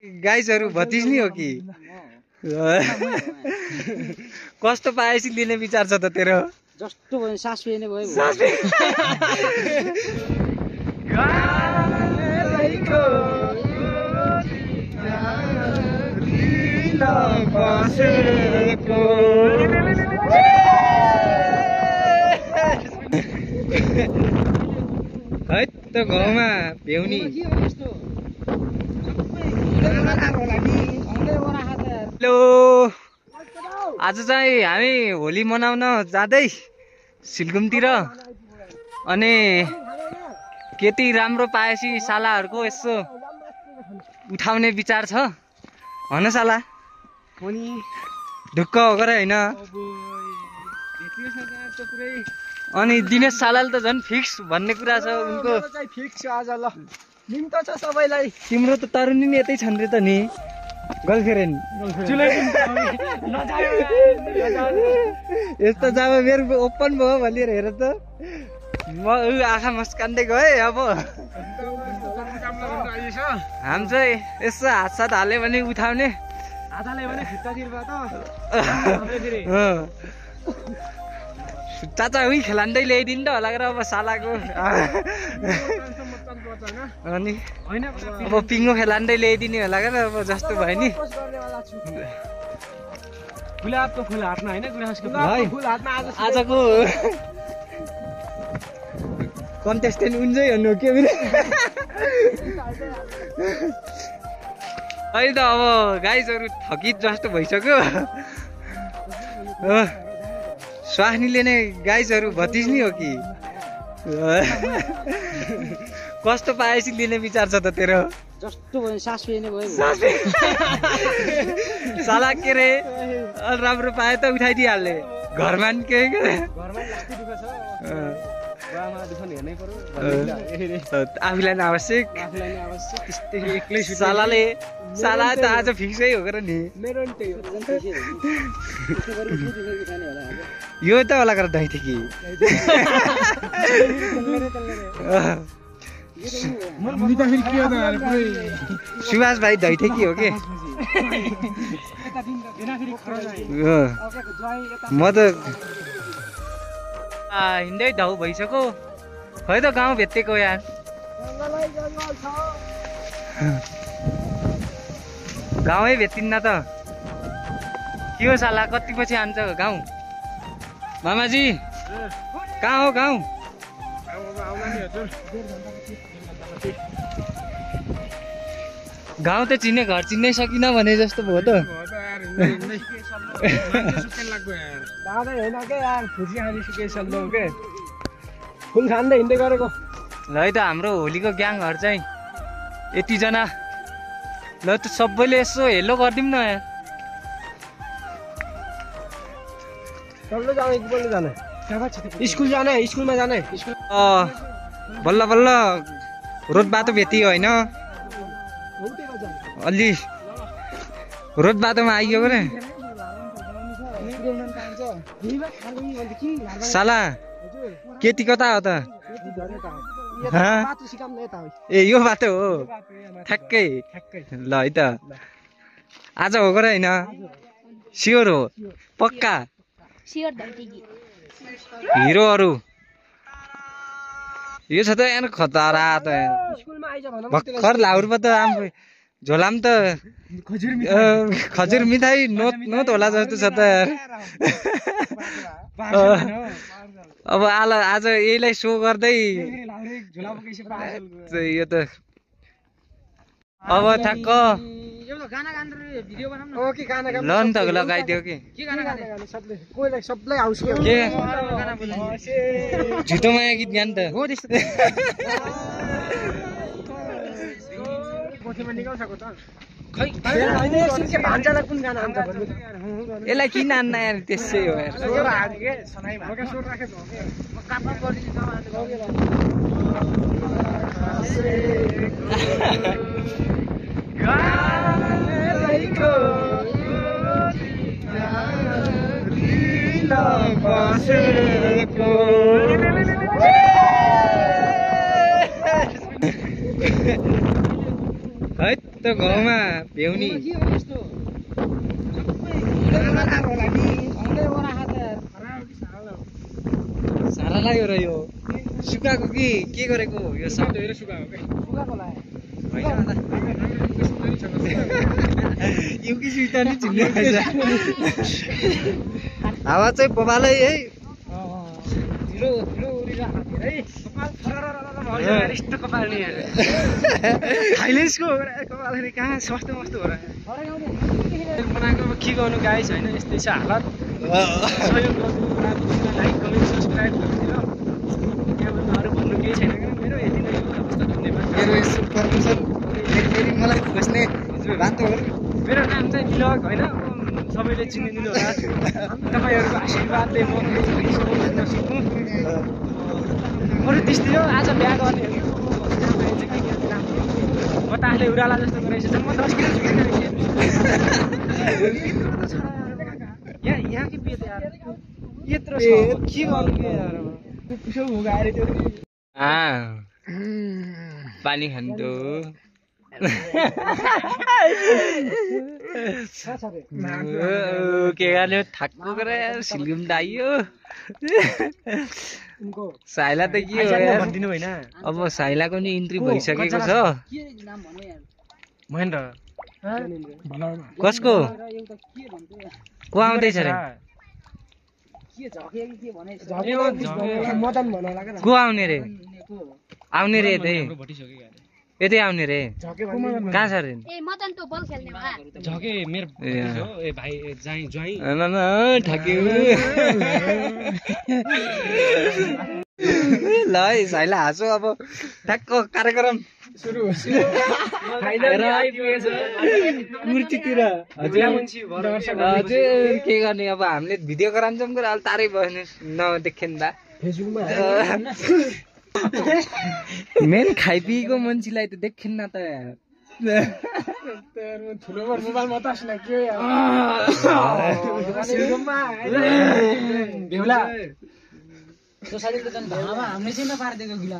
गाइजहरु भतिज नि हो कि कस्तो पाएपछि लिने विचार छ त तेरो जस्तो भयो सास फेर्ने भयो है त गाउँमा भ्याउनी हेलो आज चाहिँ हामी होली मनाउन जाँदै सिलगुमतिर अनि केटी राम्रो पाएपछि सालाहरुको यसो उठाउने विचार छ हैन साला ढुक्क हो गरे हैन अनि दिनेश सालाले त झन् फिक्स भन्ने कुरा छ उनको चाहिँ फिक्स छ आज ल निम्तो छ सबैलाई तिम्रो त तरुनी नि यतै छन् रे त नि गर्लफ्रेन्ड यस्तो जब मेरो ओपन भयो भनेर हेर त म आँखा मस्कान्दै गए अब हाम चाहिँ यसो हातसाथ हाल्यो भने उठाउने चाचा उही खेलान्दै ल्याइदिनु त होला र अब सालाको अनि अब पिङ्गो खेलान्दै ल्याइदिने होला र अब जस्तो भयो नि गुलाबको फुल हातमा हैन गुराँसको फुल हातमा आजको कन्टेस्टेन्ट उन्जै भन्नु के अहिले त अब गाइजहरु थकित जस्तो भइसक्यो स्वास्नीले नै गाइजहरु भतिज नि हो कि कस्तो पाएपछि लिने विचार छ त तेरो जस्तो भयो सास फेर्ने भयो साला के रे राम्रो पाए त उठाइदिहाल्ने घरमा नि के आफूलाई आवश्यक सालाले साला त आज फिक्सै हो र नि यो त होला गरेर दै थियो कि सुभाष भाइ दै थियो कि हो के म त हिँड्दै धाउ भइसक्यो खै त गाउँ भेटेको यार गाउँै भेटिन्न त के हो साला कति पछि आन्छ गाउँ मामाजी कहाँ हो गाउँ गाउँ त चिने घर चिन्नै सकिन भने जस्तो भयो त फुल खाँदै हिँड्दै गरेको ल है त हाम्रो होलीको ग्याङहरु चाहिँ यतिजना ल त सबैले यसो हेलो गरिदिउँ न यार स्कुल जाने स्कुलमा जाने बल्ल बल्ल रोड बाटो भेटियो होइन अलि रोड बाटोमा आइयो रे साला केटी कता हो त ए यो बाटो हो ठ्याक्कै ल है त आज हो र होइन स्योर हो पक्का हिरोहरू यो छ त यार खतरा त भर्खर लाहुरमा त झोलाम त खजुर मिठाई नोत होला जस्तो छ त अब आज यहीलाई सो गर्दै यो त अब ठ्याक्क ल नि त लगाइदियो कि झुटो माया गीत गान त यसलाई किन आन्न यार त्यसै हो है त गाउँमा भ्याउनी सारा लाग्यो र यो सुकाएको कि के गरेको यो सब एउटी सुइता नि झिल्ने हावा चाहिँ बबालै है यस्तो कपाल नि थाइलेन्डको कपाल कहाँ सस्तो मस्तो हो र बनाएको के गर्नु गाइस होइन यस्तै छ हालत सहयोग गर्नु लाइक कमेन्ट सब्सक्राइब गरिदिनु त्यहाँबाट अरू भन्नु केही छैन क्या मेरो यति नै हो अवस्था धन्यवाद मेरो यसो प्रमोसन फेरि मलाई खोज्ने बाटोहरू मेरो नाम चाहिँ दिलक होइन सबैले चिनिदिनु होला तपाईँहरूको आशीर्वादले म भन्न सक्नु अरू त्यस्तै हो आज बिहा गर्ने म त आफूले उराला जस्तो गरेको छु म 10 किलो झुकेको यहाँ के बेच यार यत्रो छ के गर्नु के यार पुसो भुगाएर त्यो पानी खान्थ्यो के गर्ने थाक्नु गरे सिलगुम दाइयो साइला त के हो यार भन्दिनु हैन अब साइलाको नि इन्ट्री भइसकेको छ महेन्द्र कसको को आउँदैछ रे को आउने रे आउने रे यतै आउने रे कहाँ छ रे ए मदन त बल खेल्ने भा झके मेरो हो ए भाइ जाई ज्वाई ठक्यौ ल है साइला हाँसो अब ठ्याक्क कार्यक्रम सुरु कुर्चीतिर हजुर के गर्ने अब हामीले भिडियो गरान्छौँ तर अहिले तारै भयो नि नदेखिँदा फेसबुकमा मेन खाइपिएको मान्छेलाई त देखिन्न त ठुलो मोबाइल मतास लाग्यो यार बेहुला सोसाइटीको जन भामा हामीले चाहिँ नपार्दिएको गिला